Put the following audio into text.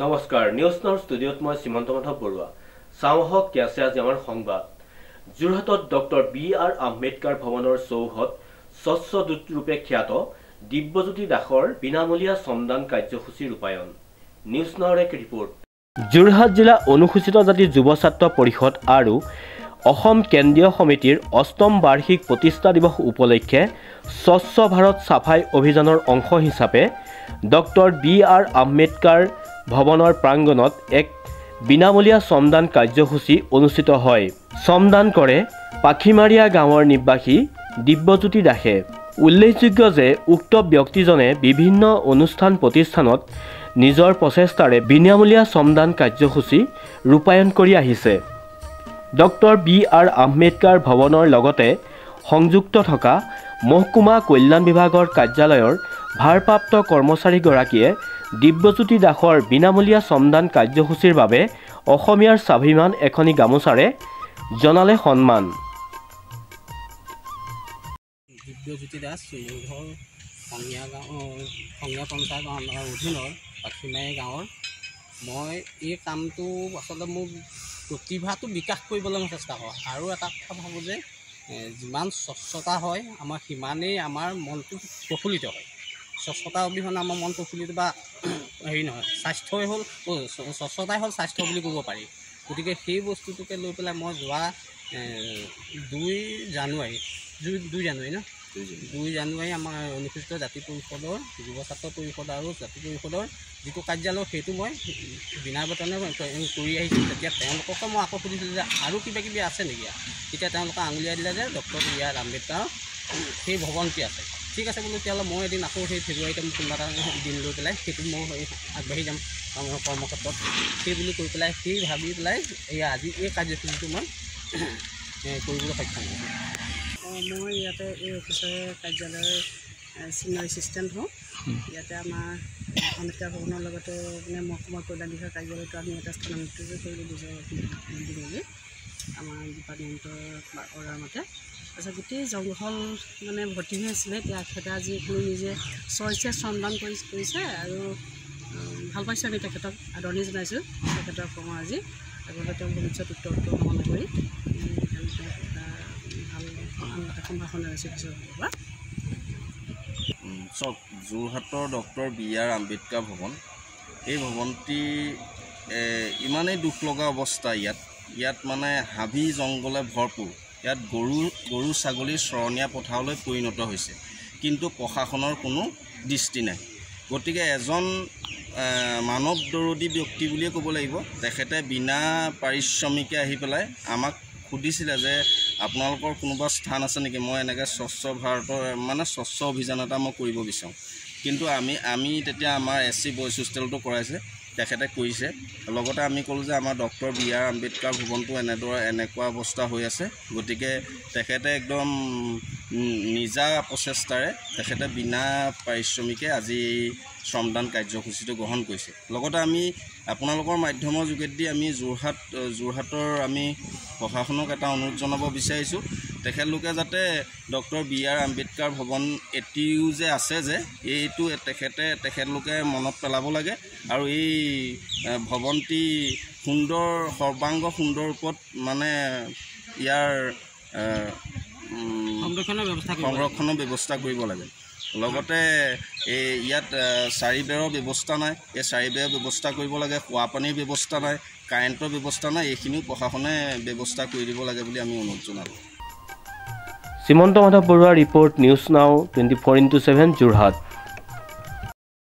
নমস্কাৰ, নিউজ নাওৰ ষ্টুডিঅ'ত মই শ্ৰীমন্ত মাধৱ বৰুৱা। চাওঁ আহক কি আছে আজি আমাৰ সংবাদ। যোৰহাটত ডক্টৰ বি আৰ আম্বেদকাৰ ভৱনৰ চৌহদ স্বচ্ছ দূত ৰূপে খ্যাত দিব্যজ্যোতি দাসৰ বিনামূলীয়া শ্ৰমদান কাৰ্যসূচী ৰূপায়ণ। নিউজ নাওৰ এক ৰিপৰ্ট। যোৰহাট জিলা অনুসূচিত জাতি যুৱ ছাত্ৰ পৰিষদ আৰু অসম কেন্দ্ৰীয় সমিতিৰ অষ্টম বাৰ্ষিক প্ৰতিষ্ঠা দিৱস উপলক্ষে স্বচ্ছ ভাৰত চাফাই অভিযানৰ অংশ হিচাপে ডক্টৰ বি আৰ আম্বেদকাৰ ভৱনৰ প্ৰাংগণত এক বিনামূলীয়া শ্ৰমদান কাৰ্যসূচী অনুষ্ঠিত হয়। শ্ৰমদান কৰে পাখিমাৰীয়া গাঁৱৰ নিবাসী দিব্যজ্যোতি দাসে। উল্লেখযোগ্য যে উক্ত ব্যক্তিজনে বিভিন্ন অনুষ্ঠান প্ৰতিষ্ঠানত নিজৰ প্ৰচেষ্টাৰে বিনামূলীয়া শ্ৰমদান কাৰ্যসূচী ৰূপায়ণ কৰি আহিছে। ডক্টৰ বি আৰ আম্বেদকাৰ ভৱনৰ লগতে সংযুক্ত থকা মহকুমা কল্যাণ বিভাগৰ কাৰ্যালয়ৰ ভাৰপ্ৰাপ্ত কৰ্মচাৰীগৰাকীয়ে দিব্যজ্যোতি দাসৰ বিনামূলীয়া শ্ৰমদান কাৰ্যসূচীৰ বাবে অসমীয়াৰ স্বাভিমান এখনি গামোচাৰে জনালে সন্মান। দিব্যজ্যোতি দাস, মোৰ ঘৰ খঙীয়া গাঁও, খঙীয়া পঞ্চায়ত অধীনৰ পাখিমাৰী গাঁৱৰ। মই এই কামটো আচলতে মোৰ প্ৰতিভাটো বিকাশ কৰিবলৈ মই চেষ্টা কৰোঁ। আৰু এটা কথা ভাবোঁ যে যিমান স্বচ্ছতা হয় আমাৰ সিমানেই আমাৰ মনটো প্ৰফুল্লিত হয়। স্বচ্ছতা অবিহনে আমাৰ মন প্ৰফুল্লিত বা হেৰি নহয়। স্বাস্থ্যই হ'ল, স্বচ্ছতাই হ'ল স্বাস্থ্য বুলি ক'ব পাৰি। গতিকে সেই বস্তুটোকে লৈ পেলাই মই যোৱা 2 জানুৱাৰী, 2 জানুৱাৰী ন 2 জানুৱাৰী আমাৰ অনুসূচিত জাতি পৰিষদৰ যুৱ ছাত্ৰ পৰিষদ আৰু জাতি পৰিষদৰ যিটো কাৰ্যালয় সেইটো মই বিনা বেতনে কৰি আহিছোঁ। তেতিয়া তেওঁলোককে মই আকৌ সুধিছিলোঁ যে আৰু কিবা কিবি আছে নেকি? তেতিয়া তেওঁলোকে আঙুলিয়াই দিলে যে ডক্টৰ বি আৰ আম্বেদকাৰ সেই ভৱনটি আছে। ঠিক আছে বোলো, তেতিয়াহ'লে মই এদিন আকৌ সেই ফেব্ৰুৱাৰীতে মই কোনোবা এটা দিন লৈ পেলাই সেইটো মই আগবাঢ়ি যাম কৰ্মক্ষেত্ৰত, সেই বুলি কৈ পেলাই সেই ভাবি পেলাই এই আজি এই কাৰ্যসূচীটো মই কৰিবলৈ সক্ষম হৈছোঁ। মই ইয়াতে এই অফিচৰে কাৰ্যালয়ৰ ছিনিয়ৰ এছিষ্টেণ্ট হওঁ। ইয়াতে আমাৰ আম্বেদকাৰ ভৱনৰ লগতে মানে মহকুমা কল্যাণ বিষয়া কাৰ্যালয়টো আমি ইয়াতে স্থানান্তৰিত কৰিলোঁ নিজৰ বিল্ডিঙলৈ আমাৰ ডিপাৰ্টমেণ্টৰ অৰ্ডাৰ মতে। তাৰপিছত গোটেই জংঘল মানে ভৰ্তি হৈ আছিলে। এতিয়া তেখেতে আজি এইখিনি নিজে স্বইচ্ছা শ্ৰমদান কৰিছে আৰু ভাল পাইছোঁ। আমি তেখেতক আদৰণি জনাইছোঁ তেখেতৰ কৰ্ম আজি লগতে তেওঁ ভৱিষ্যত উত্তৰ উত্তৰ কামনা কৰি এটা ভাল সম্ভাষণ জনাইছোঁ অফিচৰ পৰা। চাওক, যোৰহাটৰ ডক্টৰ বি আৰ আম্বেদকাৰ ভৱন, এই ভৱনটি ইমানেই দুখ লগা অৱস্থা। ইয়াত মানে হাবি জংঘলে ভৰপূৰ। ইয়াত গৰু ছাগলী চৰণীয়া পথাৰলৈ পৰিণত হৈছে, কিন্তু প্ৰশাসনৰ কোনো দৃষ্টি নাই। গতিকে এজন মানৱ দৰদী ব্যক্তি বুলিয়ে ক'ব লাগিব, তেখেতে বিনা পাৰিশ্ৰমিকে আহি পেলাই আমাক সুধিছিলে যে আপোনালোকৰ কোনোবা স্থান আছে নেকি, মই এনেকৈ স্বচ্ছ ভাৰতৰ মানে স্বচ্ছ অভিযান এটা মই কৰিব বিচাৰোঁ। কিন্তু আমি তেতিয়া আমাৰ এছ চি বইজ হোষ্টেলটো কৰাইছে, তেখেতে কৰিছে। লগতে আমি ক'লোঁ যে আমাৰ ডক্টৰ বি আৰ আম্বেদকাৰ ভৱনটো এনেদৰে এনেকুৱা অৱস্থা হৈ আছে। গতিকে তেখেতে একদম নিজা প্ৰচেষ্টাৰে তেখেতে বিনা পাৰিশ্ৰমিকে আজি এই শ্ৰমদান কাৰ্যসূচীটো গ্ৰহণ কৰিছে। লগতে আমি আপোনালোকৰ মাধ্যমৰ যোগেদি আমি যোৰহাটৰ আমি প্ৰশাসনক এটা অনুৰোধ জনাব বিচাৰিছোঁ, তেখেতলোকে যাতে ডক্টৰ বি আৰ আম্বেদকাৰ ভৱন এটিও যে আছে যে এইটো তেখেতলোকে মনত পেলাব লাগে আৰু এই ভৱনটি সুন্দৰ সৰ্বাংগ সুন্দৰ ৰূপত মানে ইয়াৰ সংৰক্ষণৰ ব্যৱস্থা কৰিব লাগে। লগতে এই ইয়াত চাৰিবেৰৰ ব্যৱস্থা নাই, এই চাৰিবেৰৰ ব্যৱস্থা কৰিব লাগে, খোৱা পানীৰ ব্যৱস্থা নাই, কাৰেণ্টৰ ব্যৱস্থা নাই, এইখিনিও প্ৰশাসনে ব্যৱস্থা কৰি দিব লাগে বুলি আমি অনুৰোধ জনালোঁ। Srimanta Madhav Barua report, news now 24x7, Jorhat.